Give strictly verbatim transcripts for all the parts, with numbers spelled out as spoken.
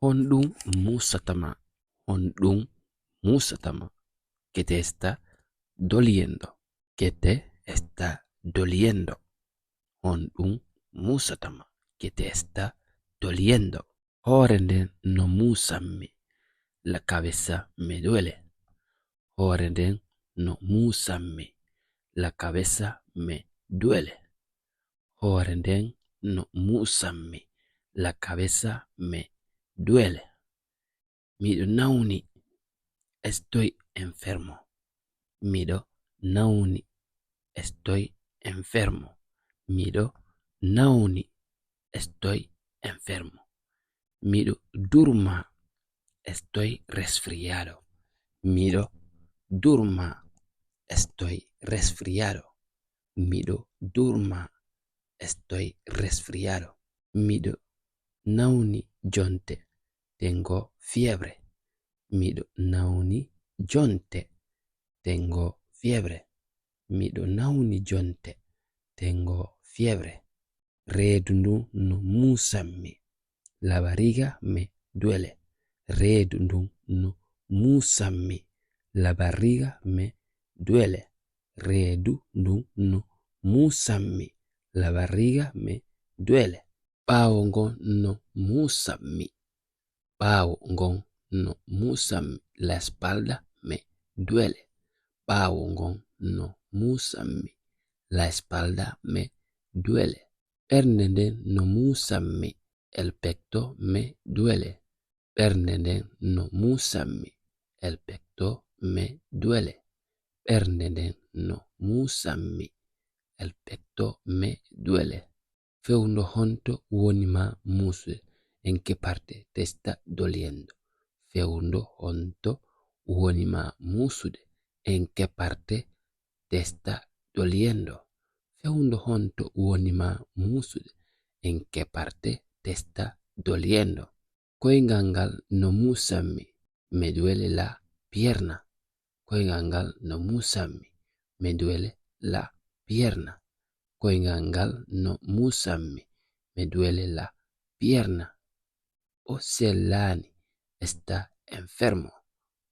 Honɗun muusata ma? Honɗun muusata ma? ¿Qué te está doliendo? ¿Qué te está doliendo? Honɗun muusata ma? ¿Qué te está doliendo? Hoore nden no muusammi. La cabeza me duele. Hoore nden no muusammi. La cabeza me duele. Hoore nden no muusammi. La cabeza me duele. Miɗo nawni. Estoy enfermo. Miɗo nawni. Estoy enfermo. Miɗo nawni. Estoy enfermo. Miɗo durma. Estoy resfriado. Miɗo durma. Estoy resfriado. Miɗo durma. Estoy resfriado. Miɗo nawni jonte. Tengo fiebre. Miɗo nawni jonte. Tengo fiebre. Miɗo nawni jonte. Tengo fiebre. Reedu ndun no muusammi. La barriga me duele. Reedu ndun no muusammi. La barriga me duele. Reedu ndun no muusammi. La barriga me duele. Ɓaawo ngon no muusammi. Ɓaawo ngon no muusammi. La espalda me duele. Ɓaawo ngon no muusammi. La espalda me duele. Ɓernde nden no muusammi. El pecho me duele. Ɓernde nden no muusammi. El pecho me duele. Ɓernde nden no muusammi. El pecho me duele. Fewndo honto woni ma muusude? ¿En qué parte te está doliendo? Fewndo honto woni ma muusude? ¿En qué parte te está doliendo? Fewndo honto woni ma muusude? ¿En qué parte te está doliendo? Koyngal ngal no muusammi. Me duele la pierna. Koyngal ngal no muusammi. Me duele la pierna. Koyngal ngal no muusammi. Me duele la pierna. O sellaani. Está enfermo.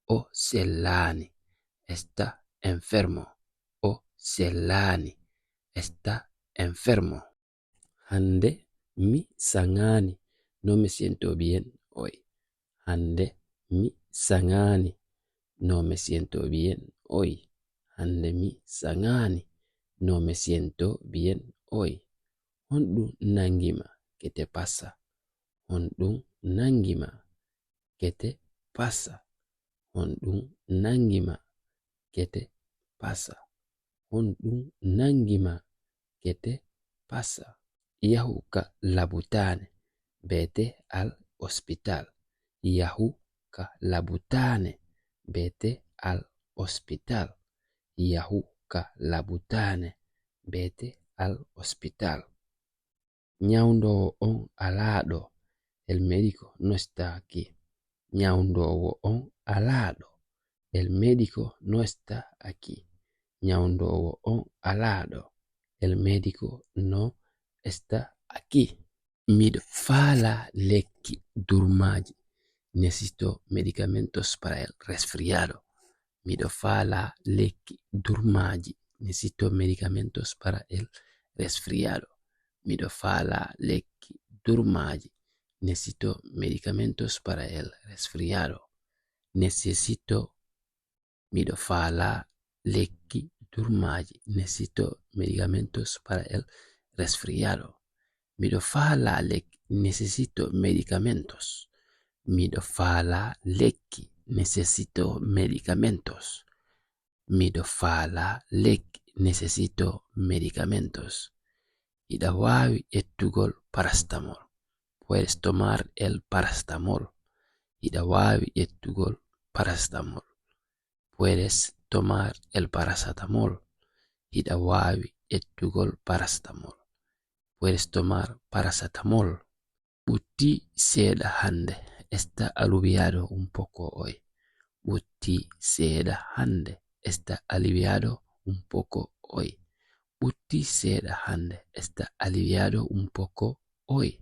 O sellaani. Está enfermo. O sellaani. Está enfermo. Hande mi saŋaani. No me siento bien hoy. Hande mi saŋaani. No me siento bien hoy. Hande mi saŋaani. No me siento bien hoy. Honɗun nangi ma? ¿Qué te pasa? Honɗun nangi ma? ¿Qué te pasa? Honɗun nangi ma? ¿Qué te pasa? Honɗun nangi ma? ¿Qué te pasa? Yahu ka labutaane. Vete al hospital. Yahu ka labutaane. Vete al hospital. Yahu ka labutaane. Vete al hospital. Ñawndoowo on alaa ɗoo. El médico no está aquí. Ñawndoowo on alaa ɗoo. El médico no está aquí. Ñawndoowo on alaa ɗoo. El médico no está aquí. Miɗo faalaa lekki durmaaji. Necesito medicamentos para el resfriado. Miɗo faalaa lekki durmaaji. Necesito medicamentos para el resfriado. Miɗo faalaa lekki durmaaji. Necesito medicamentos para el resfriado. Necesito, miɗo faalaa lekki durmaaji. Necesito medicamentos para el resfriado. Miɗo faalaa lekki. Necesito medicamentos. Miɗo faalaa lekki. Necesito medicamentos. Miɗo faalaa lekki. Necesito medicamentos. Hiɗa waawi ƴettugol paracetamol. Puedes tomar el paracetamol. Hiɗa waawi ƴettugol paracetamol. Puedes tomar el paracetamol. Hiɗa waawi ƴettugol paracetamol. Puedes tomar paracetamol. Ɓuttii seeɗa hande. Está aliviado un poco hoy. Ɓuttii seeɗa hande. Está aliviado un poco hoy. Ɓuttii seeɗa hande. Está aliviado un poco hoy.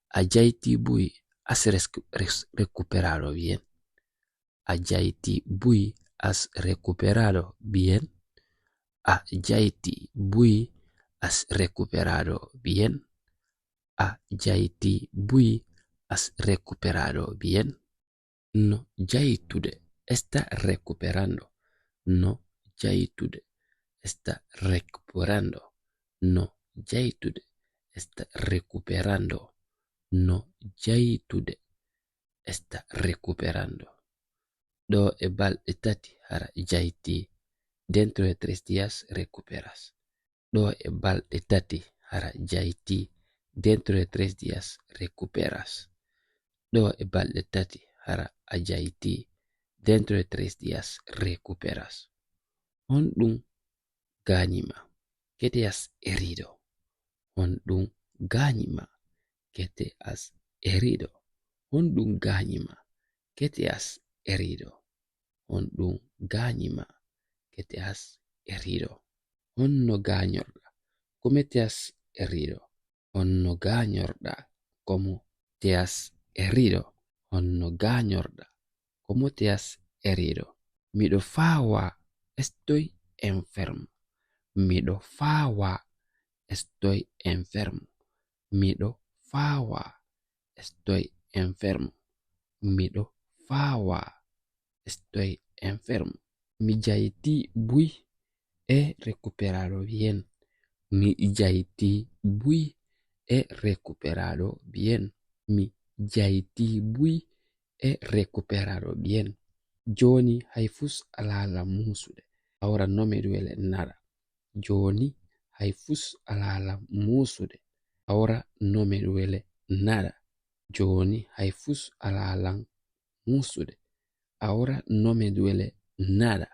A jaytii buy. Has res-, res-, recuperado bien? A jayti buy, has recuperado bien? A jayti buy, has recuperado bien? A jayti buy, has recuperado bien? No jaytude, está recuperando. No jaytude, está recuperando. No jaytude, está recuperando. No jaytude, está recuperando. Ɗo e balɗe tati hara jayti. Dentro de tres días recuperas. Ɗo e balɗe tati hara jayti. Dentro de tres días recuperas. Ɗo e balɗe tati hara a jayti. Dentro de tres días recuperas. Honɗum gaañi ma? ¿Qué te has herido? Honɗum gaañi ma? ¿Qué te has herido? Honɗum gaañi ma? ¿Qué te has herido? Honɗum gaañi ma? ¿Qué te has herido? Honno gaañorɗa? ¿Cómo te has herido? Honno gaañorɗa? ¿Cómo te has herido? Honno gaañorɗa? ¿Cómo te has herido? Miɗo faawaa, estoy enfermo. Miɗo faawaa, estoy enfermo. Miɗo faawaa, estoy enfermo. Miɗo faawaa, estoy enfermo. Mi jayti buy, he recuperado bien. Mi jayti buy, he recuperado bien. Mi jayti buy, he recuperado bien. Jooni hay fus alaa lan muusude. Ahora no me duele nada. Jooni hay fus alaa lan muusude. Ahora no me duele nada. Jooni hay fus alaa lan muusude. Ahora no me duele nada.